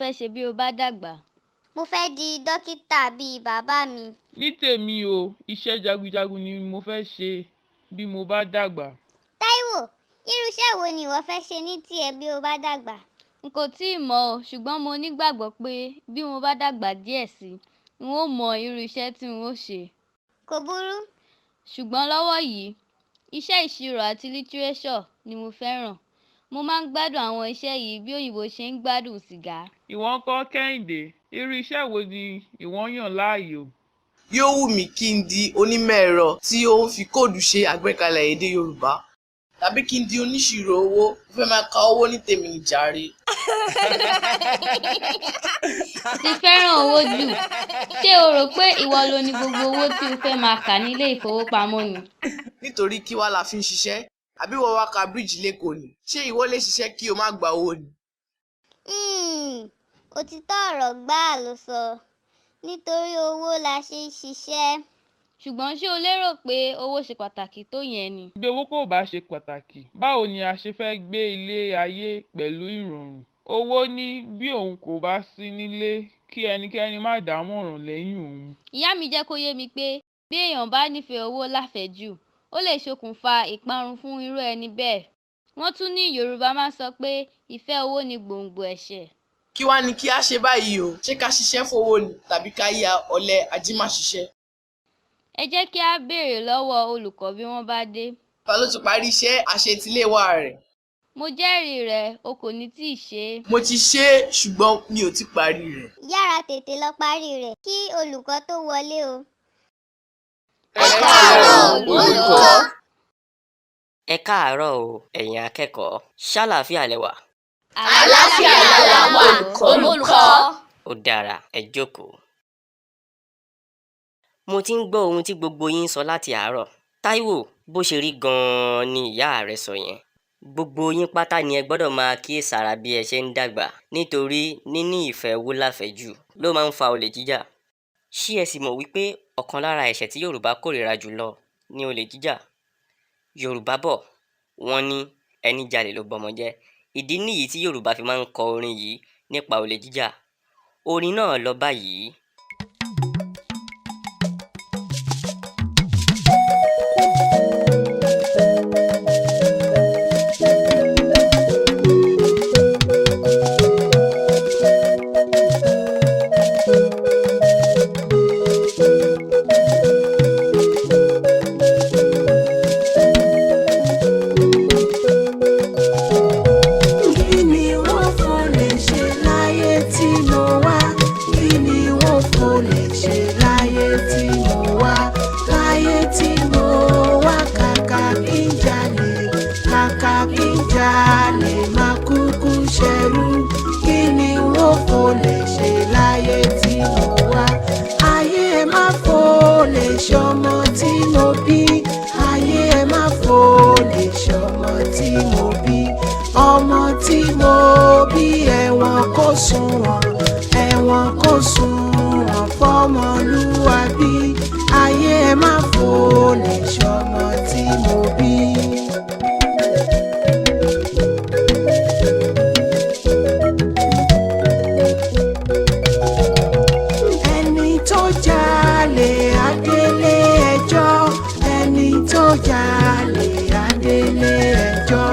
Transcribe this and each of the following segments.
fẹ́ ṣe bí o bá dàgbà? Mo fẹ́ di dókítà bíi bàbá mi. Ní tèmi o, iṣẹ́ jagunjagun ni mo fẹ́ ṣe bí mo bá dàgbà. Táíwò, irú iṣẹ́ wo ni ìwọ fẹ́ ṣe ní tiẹ̀ bí o bá dàgbà? N kò tíì mọ̀ o, ṣùgbọ́n mo nígbàgbọ́ pé bí mo bá dàgbà díẹ̀ síi, n ó mọ irú iṣẹ́ tí n ó ṣe. Kò burú. Ṣùgbọ́n lọ́wọ́ yìí, iṣẹ́ ìṣirò àti lítíréṣọ̀ ni mo fẹ́ràn. Mo máa ń gbádùn àwọn iṣẹ́ yìí bí òyìnbó ṣe ń gbádùn sìgá. Ìwọ ńkọ́ Kẹ́hìndé, irú iṣẹ́ wo ni ìwọ yàn láàyò? Yóò wù mí kí n di onímọ̀-ẹ̀rọ tí ó ń fi kóòdù ṣe àgbékalẹ̀ èdè Yorùbá tàbí kí n di oníṣirò owó, mo fẹ́ máa ka owó ní tèmi ni jàre. Ti fẹ́ràn owó jù. Ṣé o rò pé ìwọ lo ni gbogbo owó tí o fẹ́ máa kà nílé ìfowópamọ́ ni? Nítorí kí wá la fi ń ṣiṣẹ́, àbí ìwọ wá ka bíríìjì l'Ékòó ni? Ṣé ìwọ lè ṣiṣẹ́ kí o má gba owó ni? Òtítọ́ ọ̀rọ̀ gbáà lo sọ. Nítorí owó la ṣe ń ṣiṣẹ́. Ṣùgbọ́n ṣé o lérò pé owó ṣe pàtàkì tó ìyẹn ni? Bí owó kò bá ṣe pàtàkì, báwo ni a ṣe fẹ́ gbé ilé ayé pẹ̀lú ìrọ̀rùn? Owó ní bí òun kò bá sí nílé kí ẹnikẹ́ni má dámọ̀ràn lẹ́yìn òun. Ìyá mi jẹ́ kó yé mi pé bí èèyàn bá nífẹ̀ẹ́ owó láfẹ̀ẹ́jù, ó lè ṣokùnfà ìparun fún irú ẹni bẹ́ẹ̀. Wọ́n tún ní Yorùbá máa ń sọ pé ìfẹ́ owó ni gbòǹgbò ẹ̀ṣẹ̀. Kí wá ni kí á ṣe báyìí o? Ṣé ká ṣiṣẹ́ fówó ni tàbí ká ya ọ̀lẹ ajímáṣiṣẹ́? Ẹ jẹ́ kí á béèrè lọ́wọ́ olùkọ́ bí wọ́n bá dé. Ta ló ti parí iṣẹ́ àṣetiléwá rẹ̀? Mo jẹ́rìí rẹ̀, o kò ní tíì ṣe é. Mo ti ṣe é ṣùgbọ́n mi ò tíì parí rẹ̀. Yára tètè lọ parí rẹ̀ kí olùkọ́ tó wọlé o. Ẹ káàárọ̀ olùkọ́. Ẹ káàárọ̀ o, ẹ̀yin akẹ́kọ̀ọ́. Ṣáláfíà lẹ wà? Àlàáfíà la wà, olùkọ́. Ó dára, ẹ jókòó. Mo ti ń gbọ́ ohun tí gbogbo yín ń sọ láti àárọ̀. Táíwò, bó ṣe rí gan-an ni ìyá rẹ sọ yẹn. Gbogbo yín pátá ni ẹ gbọ́dọ̀ máa kíyèsára bí ẹ ṣe ń dàgbà nítorí níní ìfẹ́ owó láfẹ̀ẹ́jù ló máa ń fa olè jíjà. Ṣé ẹ sì mọ̀ wípé ọ̀kan lára ẹ̀ṣẹ̀ tí Yorùbá kórìíra jùlọ ni olè jíjà? Yorùbá bọ̀, wọ́n ní ẹni jalè ló bọmọ jẹ́. Ìdí nìyí tí Yorùbá fi máa ń kọ orin yìí nípa olè jíjà. Orin náà lọ báyìí. Kí ni wọ́n fò lè ṣe láyé tí mo wá? Kí ni wọ́n fò lè ṣe láyé tí mo wá? Láyé tí mo wá kàkà kí n jalè, kàkà kí n jalè máa kúkú ṣẹrú. Kí ni wọ́n fò lè ṣe láyé tí mo wá? Ayé ẹ má fò lè ṣọmọ tí mo bí. Ayé ẹ má fò lè ṣọmọ tí mo bí. Ọmọ tí mo bí ẹ̀wọ̀n kò sunwọ̀n, ẹ̀wọ̀n kò sunwọ̀n fọ́mọlúwàbí. Ayé ẹ má fò lè ṣọmọ tí mo bí. Ẹni tó jalè á délé ẹjọ́, ẹni tó jalè á délé ẹjọ́,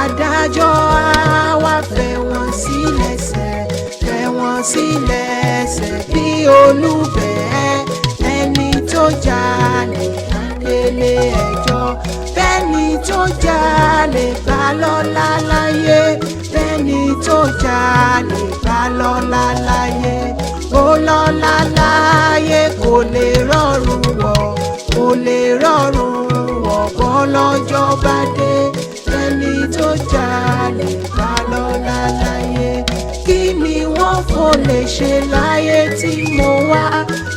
adájọ́ á wá fẹ̀wọ̀n sílẹ̀ṣẹ̀, fẹ̀wọ̀n sílẹ̀ṣẹ̀ bí olúbẹ̀ẹ́. Ẹni tó jalè á délé ẹjọ́, bẹ́ẹ̀ni tó jalè bá lọ́lá láyé, bẹ́ẹ̀ni tó jalè bá lọ́lá láyé, ó lọ́lá láyé kò lè rọrùn wọ̀, kò lè rọrùn wọ̀ bọ́ lọ́jọ́ bá dé. Ẹni tó jalè bá lọ́lá láyé. Kí ni wọ́n fò lè ṣe láyé tí mo wá?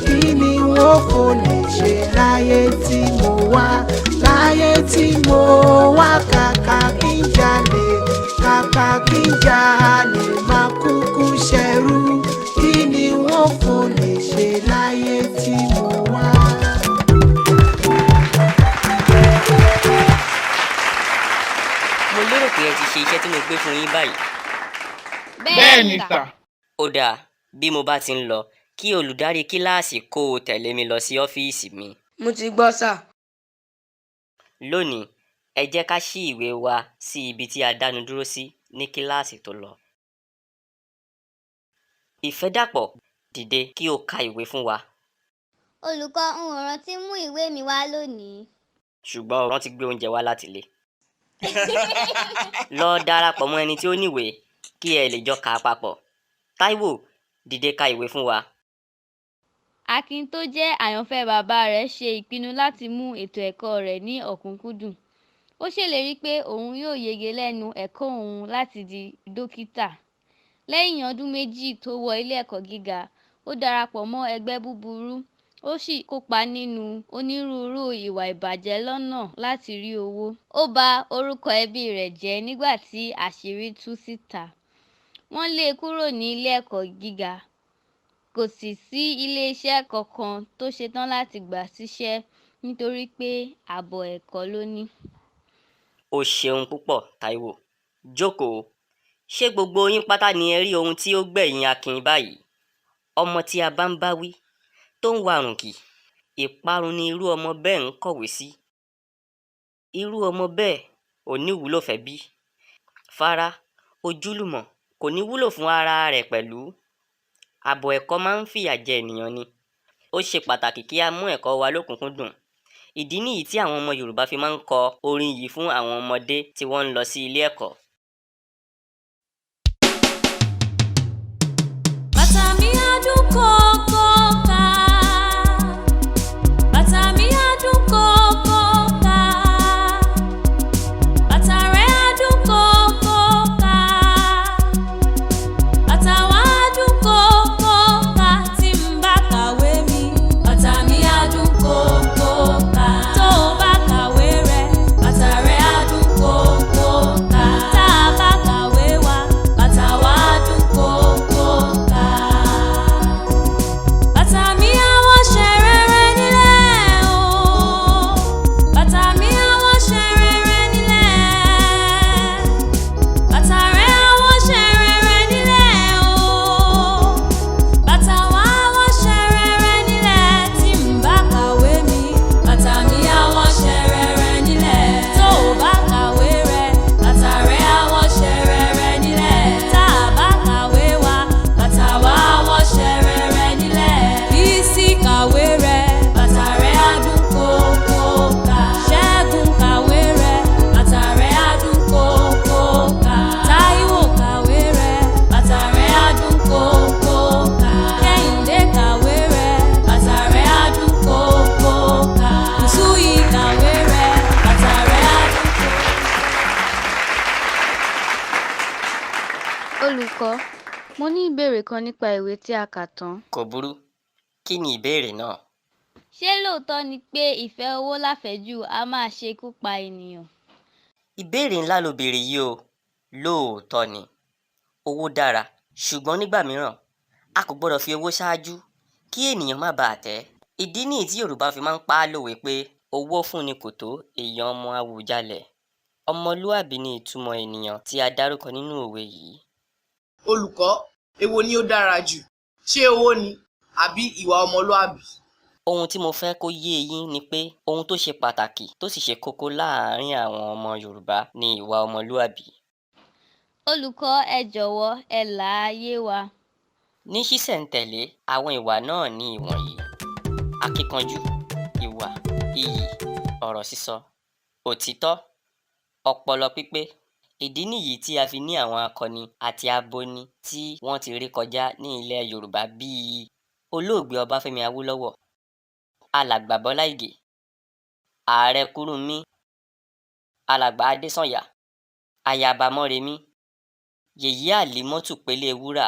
Kí ni wọ́n fò lè ṣe láyé tí mo wá? Láyé tí mo wá kàkà kí n jalè, kàkà kí n jalè máa kúkú ṣẹrú. Kí ni wọ́n fò lè ṣe láyé tí mo wá? Mo lérò pé ẹ ti ṣe iṣẹ́ tí mo gbé fún yín báyìí. Bẹ́ẹ̀ni sà. Ó dáa, bí mo bá ti ń lọ, kí olùdarí kíláàsì kó o tẹ̀lé mi lọ sí ọ́fíìsì mi. Mo ti gbọ́ sà. Lónìí, ẹ jẹ́ ká ṣí ìwé wa sí ibi tí a dánu dúró sí ní kíláàsì tó lọ. Ìfẹ́dàpọ̀, dìde kí o ka ìwé fún wa. Olùkọ́, n ò rántí mú ìwé mi wá lónìí. Ṣùgbọ́n o rántí gbé oúnjẹ wá láti ilé. Lọ darapọ̀ mọ́ ẹni tí ó níwèé kí ẹ lè jọ kà á papọ̀. Táíwò, dìde ka ìwé fún wa. Akin tó jẹ́ àyànfẹ́ bàbá rẹ̀ ṣe ìpinnu láti mú ètò ẹ̀kọ́ rẹ̀ ní ọ̀kúnkúndùn. Ó ṣèlérí pé òun yóò yege lẹ́nu ẹ̀kọ́ òun láti di dókítà. Lẹ́yìn ọdún méjì tó wọ ilé ẹ̀kọ́ gíga, ó darapọ̀ mọ́ ẹgbẹ́ búburú, ó sì kópa nínú onírúurú ìwà ìbàjẹ́ lọ́nà láti rí owó. Ó ba orúkọ ẹbí rẹ̀ jẹ́ nígbà tí àṣírí tú síta. Wọ́n lé e kúrò ní ilé ẹ̀kọ́ gíga. Kò sì sí ilé-iṣẹ́ kankan tó ṣetán láti gbà á síṣẹ́ nítorí pé ààbọ̀ ẹ̀kọ́ ló ní. O ṣeun púpọ̀, Táíwò. Jókòó. Ṣé gbogbo yín pátá ni ẹ rí ohun tí ó gbẹ̀yìn Akin báyìí? Ọmọ tí a bá ń bá wí, tó ń warùnkì, ìparun ni irú ọmọ bẹ́ẹ̀ ń kọ̀wé sí. Irú ọmọ bẹ́ẹ̀ ò ní wúlò fẹ́bí, fárá, ojúlùmọ̀, kò ní wúlò fún ara rẹ̀ pẹ̀lú. Ààbọ̀ ẹ̀kọ́ máa ń fìyà jẹ ènìyàn ni. Ó ṣe pàtàkì kí á mú ẹ̀kọ́ wa lókùnkúndùn. Ìdí nìyí tí àwọn ọmọ Yorùbá fi máa ń kọ orin yìí fún àwọn ọmọdé tí wọ́n ń lọ sí ilé ẹ̀kọ́. Bàtà mi á dún kókó ká. Bàtà mi á dún kókó ká. Bàtà rẹ̀ á dún kókó ká. Bàtà wa á dún kókó ká tí n bá kàwé mi. Bàtà mi á dún kókó ká. Tó o bá kàwé rẹ̀, bàtà rẹ̀ á dún kókó ká. Tá a bá kàwé wa, bàtà wa á dún kókó ká. Bàtà mi á wọ́ ṣẹ̀rẹ̀rẹ̀ nílẹ̀ o. Bàtà mi á wọ́ ṣẹ̀rẹ̀rẹ̀ nílẹ̀. Bàtà rẹ̀ á wọ́ ṣẹ̀rẹ̀rẹ̀ nílẹ̀ o. Bàtà wa á wọ́ ṣẹ̀rẹ̀rẹ̀ nílẹ̀ tí n bá kàwé mi. Bàtà mi á wọ́ ṣẹ̀rẹ̀rẹ̀ nílẹ̀. Tó o bá kàwé rẹ̀, bàtà rẹ̀ á wọ́ ṣẹ̀rẹ̀rẹ̀ nílẹ̀. Tá a bá kàwé wa, bàtà wa á wọ́ ṣẹ̀rẹ̀rẹ̀ nílẹ̀. Bísí kàwé rẹ̀, bàtà rẹ̀ á dún kókó ká. Ṣẹ́gun kàwé rẹ̀, bàtà rẹ̀ á dún kókó ká. Táíwò kàwé rẹ̀, bàtà rẹ̀ á dún kókó ká. Kẹ́hìndé kàwé rẹ̀, bàtà rẹ̀ á dún kókó ká. Bùsúyì kàwé rẹ̀, bàtà rẹ̀ á dún kókó. Olùkọ́, mo ní ìbéèrè kan nípa ìwé tí a kà tán. Kò burú. Kí ni ìbéèrè náà? Ṣé lóòótọ́ ni pé ìfẹ́ owó láfẹ̀ẹ́jù á máa ṣekú pa ènìyàn? Ìbéèrè ńlá lo béèrè yìí o. Lóòótọ́ ni. Owó dára, ṣùgbọ́n nígbà mìíràn, a kò gbọdọ̀ fi owó ṣáájú kí ènìyàn má baà tẹ́. Ìdí nìyí tí Yorùbá fi máa ń pa á lówe pé owó fúnni kò tó èèyàn ọmọ Àwùjalẹ̀. Ọmọlúàbí ni ìtumọ̀ ènìyàn tí a dárúkọ nínú òwe yìí. Olùkọ́, èwo ni ó dára jù? Ṣé owó ni àbí ìwà ọmọlúàbí? Ohun tí mo fẹ́ kó yé yín ni pé ohun tó ṣe pàtàkì tó sì ṣe kókó láàárín àwọn ọmọ Yorùbá ni ìwà ọmọlúàbí. Olùkọ́, ẹ jọ̀wọ́ ẹ là á yé wa. Ní ṣísẹ̀ntẹ̀lé, àwọn ìwà náà ni ìwọ̀nyí: akíkanjú, ìwà, iyì, ọ̀rọ̀ sísọ, òtítọ́, ọpọlọ pípé. Ìdí nìyí tí a fi ní àwọn akọni àti abọni tí wọ́n ti ré kọjá ní ilẹ̀ Yorùbá bíi Olóògbé Ọbáfẹ́mi Awólọ́wọ̀, Alàgbà Bọ́lá Ìgè, Ààrẹ Kúrúnmí, Alàgbà Adésànyà, Ayaba Mọ́remí, Yèyé Àlímọ́tù Péléwúrà,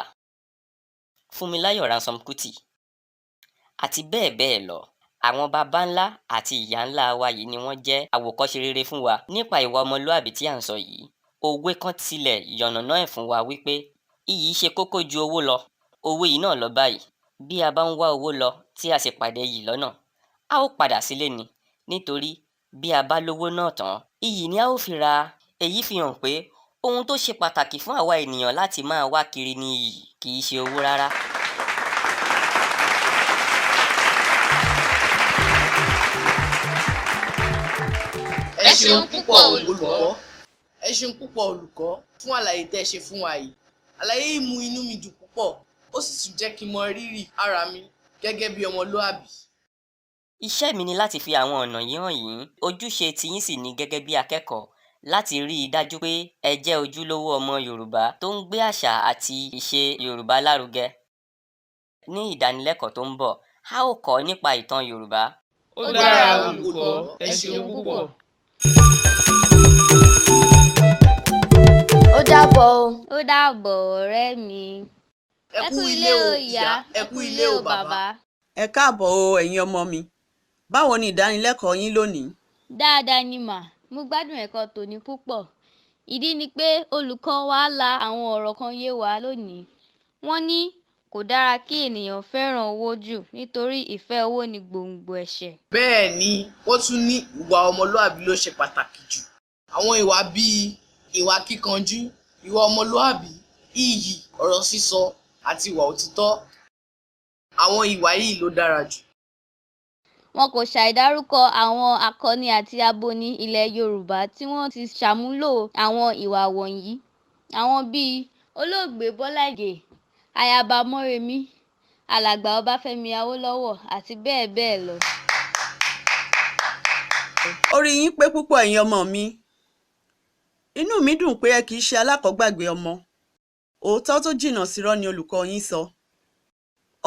Fúnmiláyọ̀ Ransome-Kuti, àti bẹ́ẹ̀ bẹ́ẹ̀ lọ. Àwọn baba ńlá àti ìyá ńlá wa yìí ni wọ́n jẹ́ àwòkọ́ṣe rere fún wa nípa ìwà ọmọlúàbí tí à ń sọ yìí. Òwe kan tilẹ̀ yànnàná ẹ̀ fún wa wípé iyì ṣe kókó ju owó lọ. Òwe yìí náà lọ báyìí: bí a bá ń wá owó lọ tí a sì pàdé iyì lọ́nà, a ó padà sílé ni. Nítorí bí a bá lówó náà tán, iyì ni a ó fi rà á. Èyí fi hàn pé Ohun tó ṣe pàtàkì fún àwa ènìyàn láti máa wá kiri ni iyì, kì í ṣe owó rárá. Ẹ ṣeun púpọ̀ olùkọ́. Ẹ ṣeun púpọ̀ olùkọ́ fún àlàyé tẹ́ ẹ ṣe fún wa yìí. Àlàyé yìí mú inú mi dùn púpọ̀, ó sì tún jẹ́ kí n mọ rírì ara mi gẹ́gẹ́ bí ọmọlúàbí. Iṣẹ́ mi ni láti fi àwọn ọ̀nà yìí hàn yín, ojúṣe tiyín sì ni gẹ́gẹ́ bí akẹ́kọ̀ọ́ láti rí i dájú pé ẹ jẹ́ ojúlówó ọmọ Yorùbá tó ń gbé àṣà àti ìṣe Yorùbá lárugẹ. Ní ìdánilẹ́kọ̀ọ́ tó ń bọ̀, a ó kọ́ nípa ìtàn Yorùbá. Ó dára olùkọ́, ẹ ṣeun púpọ̀. Ó dàbọ̀ o. Ó dàbọ̀ ọ̀rẹ́ mi. Ẹ kú ilé o ìyá, ẹ kú ilé o bàbá. Ẹ káàbọ̀ o ẹ̀yin ọmọ mi. Báwo ni ìdánilẹ́kọ̀ọ́ yín lónìí? Dáadáa ni mà, mo gbádùn ẹ̀kọ́ tòní púpọ̀. Ìdí ni pé olùkọ́ wa la àwọn ọ̀rọ̀ kan yé wa lónìí. Wọ́n ní kò dára kí ènìyàn fẹ́ràn owó jù nítorí ìfẹ́ owó ni gbòǹgbò ẹ̀ṣẹ̀. Bẹ́ẹ̀ ni, wọ́n tún ní ìwà ọmọlúàbí ló ṣe pàtàkì jù. Àwọn ìwà bíi ìwà kíkanjú, ìwà ọmọlúàbí, iyì, ọ̀rọ̀ sísọ àti ìwà òtítọ́. Àwọn ìwà yìí ló dára jù. Wọn kò ṣàì dárúkọ àwọn akọni àti abọni ilẹ̀ Yorùbá tí wọ́n ti ṣàmúlò àwọn ìwà wọ̀nyí. Àwọn bíi Olóògbé Bọ́lá Ìgè, Ayaba Móremí, Alàgbà Ọbáfẹ́mi Awólọ́wọ̀ àti bẹ́ẹ̀ bẹ́ẹ̀ lọ. Orí yín pé púpọ̀ ẹ̀yin ọmọ mi. Inú mi dùn pé ẹ kìí ṣe alákọ̀ọ́gbàgbé ọmọ. Òótọ́ tó jìnnà sírọ́ ni olùkọ́ yín sọ.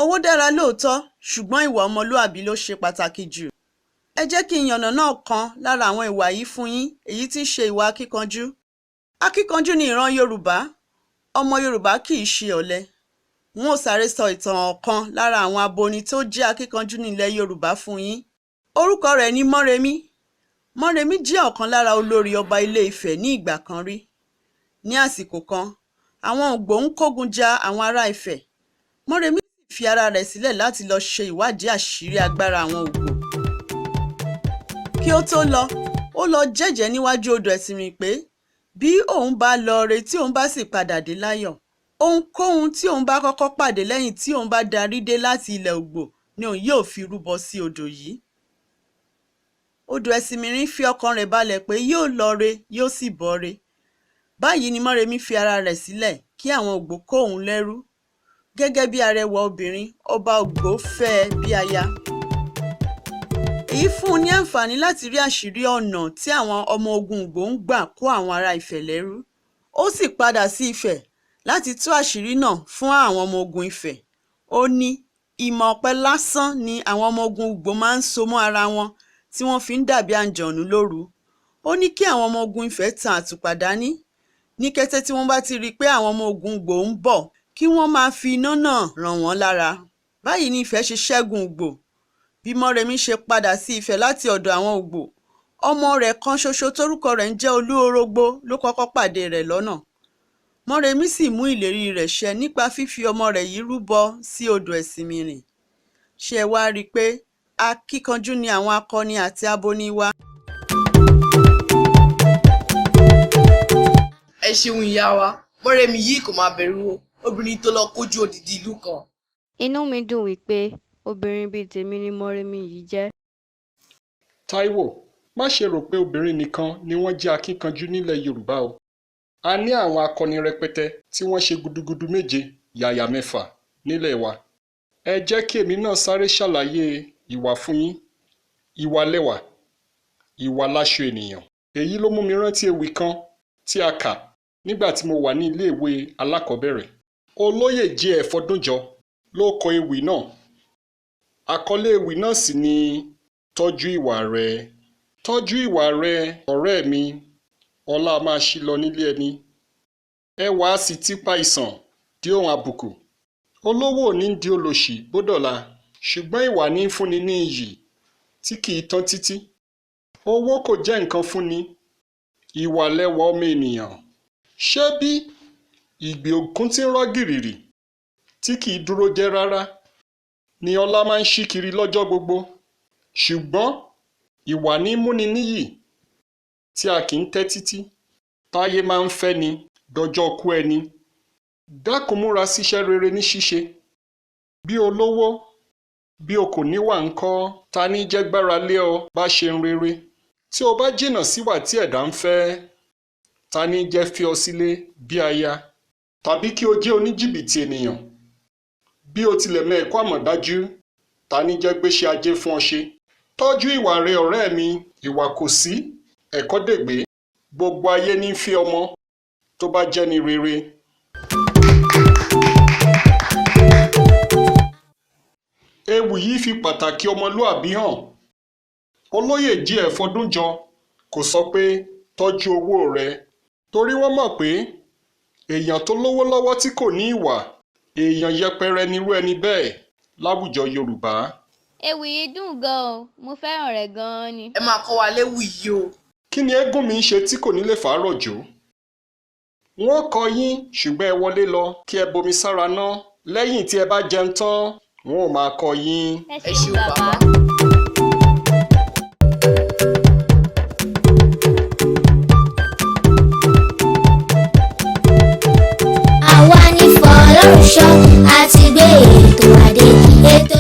Owó dára lóòótọ́, ṣùgbọ́n ìwà ọmọlúàbí ló ṣe pàtàkì jù. Ẹ jẹ́ kí n yànnàná ọ̀kan lára àwọn ìwà yìí fún yín, èyí tí í ṣe ìwà akíkanjú. Akíkanjú ni ìran Yorùbá. Ọmọ Yorùbá kì í ṣe ọ̀lẹ. N ó sáré sọ ìtàn ọ̀kan lára àwọn abọni tó jẹ́ akíkanjú ní ilẹ̀ Yorùbá fún yín. Orúkọ rẹ̀ ni Mọ́remí. Mọ́remí jẹ́ ọ̀kan lára olórí ọba Ilé-Ifẹ̀ ní ìgbà kan rí. Ní àsìkò kan, àwọn Ògbò ń kógun ja àwọn ará Ifẹ̀. Mọ́remí sì fi ara rẹ̀ sílẹ̀ láti lọ ṣe ìwádìí àṣírí agbára àwọn Ògbò. Kí ó tó lọ, ó lọ jẹ́jẹ̀ẹ́ níwájú odò Ẹ̀sìnmìrìn pé bí òun bá lọ re tí òun bá sì padà dé láyọ̀, ohunkóhun tí òun bá kọ́kọ́ pàdé lẹ́yìn tí òun bá darí dé láti ilẹ̀ Ògbò ni òun yóò fi rúbọ sí odò yìí. Odò Ẹ̀sìnmìrìn fi ọkàn rẹ̀ balẹ̀ pé yóò lọ re yóò sì bọ̀ re. Báyìí ni Mọ́remí fi ara rẹ̀ sílẹ̀ kí àwọn Ògbò kó òun lẹ́rú. Gẹ́gẹ́ bí arẹwà obìnrin, ọba Ògbò fẹ́ ẹ bí aya. Èyí fún un ní àǹfààní láti rí àṣírí ọ̀nà tí àwọn ọmọ ogun Ògbò ń gbà kó àwọn ará Ifẹ̀ lẹ́rú. Ó sì padà sí Ifẹ̀ láti tú àṣírí náà fún àwọn ọmọ ogun Ifẹ̀. Ó ní ìmọ̀ ọ̀pẹ lásán ni àwọn ọmọ ogun Ògbò máa ń so mọ́ ara wọn tí wọ́n fi ń dàbí àǹjọ̀nú lóru. Ó ní kí àwọn ọmọ ogun Ifẹ̀ tan àtùpà dání. Ní kété tí wọ́n bá ti rí i pé àwọn ọmọ ogun Ògbò ń bọ̀, kí wọ́n máa fi iná náà ràn wọ́n lára. Báyìí ni Ifẹ̀ ṣe ṣẹ́gun Ògbò. Bí Mọ́remí ṣe padà sí Ifẹ̀ láti ọ̀dọ̀ àwọn Ògbò, ọmọ rẹ̀ kan ṣoṣo tórúkọ rẹ̀ ń jẹ́ Olúorógbó ló kọ́kọ́ pàdé rẹ̀ lọ́nà. Mọ́remí sì mú ìlérí rẹ̀ ṣẹ nípa fífi ọmọ rẹ̀ yìí rúbọ sí odò Ẹ̀sìnmìrìn. Ṣé ẹ wá rí i pé akíkanjú ni àwọn akọni àti abọni wa? Ẹ ṣeun ìyá wa, Mọ́remí yìí kò máa bẹ̀rù o, obìnrin tó lọ kojú odidi ìlú kan. Inú mi dùn wípé obìnrin bíi tèmi ni Mọ́remí yìí jẹ́. Táíwò, má ṣe rò pé obìnrin nìkan ni wọ́n jẹ́ akíkanjú nílẹ̀ Yorùbá o. A ní àwọn akọni rẹpẹtẹ tí wọ́n ṣe gudugudu méje yàyà mẹ́fà nílẹ̀ wa. Ẹ jẹ́ kí èmi náà sáré ṣàlàyé ìwà fún yín. Ìwà lẹwà, ìwà láṣọ ènìyàn. Èyí ló mú mi rántí ewì kan tí a kà nígbà tí mo wà ní iléèwé alákọ̀ọ́bẹ̀rẹ̀. Olóyè J.F. Ọdúnjọ ló kọ ewì náà. Àkọlé ewì náà sì ni Tọ́jú ìwà rẹ. Tọ́jú ìwà rẹ, ọ̀rẹ́ mi, ọlá a máa ṣí lọ nílé ẹni. Ẹwà a sì ti pa ìsàn di ohun àbùkù. Olówó ò ní di olòṣì bó dọ̀la, ṣùgbọ́n ìwà ní í fúnni ní iyì tí kì í tán títí. Owó kò jẹ́ nǹkan fúnni, ìwà lẹwà ọmọ ènìyàn. Ṣé bí ìgbì òkun tí ń rọ́ gìrìrì tí kì í dúró jẹ́ rárá ni ọlá máa ń ṣí kiri lọ́jọ́ gbogbo. Ṣùgbọ́n ìwà ní í múni níyì tí a kì í tẹ́ títí. Táyé máa ń fẹ́ ni dọjọ́ kú ẹni. Dákun múra síṣẹ́ rere ní ṣíṣe. Bí o lówó, bí o kò níwà ńkọ́, ta ní jẹ́ gbára lé ọ bá ṣe ń rere? Tí o bá jìnnà síwà tí ẹ̀dá ń fẹ́, ta ní jẹ́ fi ọ sílé bí aya? Tàbí kí o jẹ́ oníjìbìtì ènìyàn? Bí o tilẹ̀ mọ ẹ̀kọ́ àmọ̀dájú, ta ní jẹ́ gbéṣẹ́ ajé fún ọ ṣe? Tọ́jú ìwà rẹ ọ̀rẹ́ mi, ìwà kò sí, ẹ̀kọ́ dègbé. Gbogbo ayé ní í fẹ́ ọmọ tó bá jẹ́ni rere. Ewì yìí fi pàtàkì ọmọlúàbí hàn. Olóyè G.F. Ọdúnjọ kò sọ pé tọ́jú owó rẹ torí wọ́n mọ̀ pé èèyàn tó lówó lọ́wọ́ tí kò ní ìwà, èèyàn yẹpẹrẹ nirú ẹni bẹ́ẹ̀ láwùjọ Yorùbá. Ewì yìí dùn gan-an o, mo fẹ́ràn rẹ̀ gan-an ni. Ẹ máa kọ́ wa léwì yìí o. Kí ni eégún mi ń ṣe tí kò ní lè fàárọ̀ jó? Wọ́n kọ́ yín ṣùgbọ́n ẹ wọlé lọ kí ẹ bomi sára ná. Lẹ́yìn tí ẹ bá jẹun tán, wọn ò máa kọ́ yín. Ẹ Ẹ ṣeun ṣeun bàbá. bàbá. Àwa ní Fọlọ́runṣọ́ àti gbé ètò àdé ètò.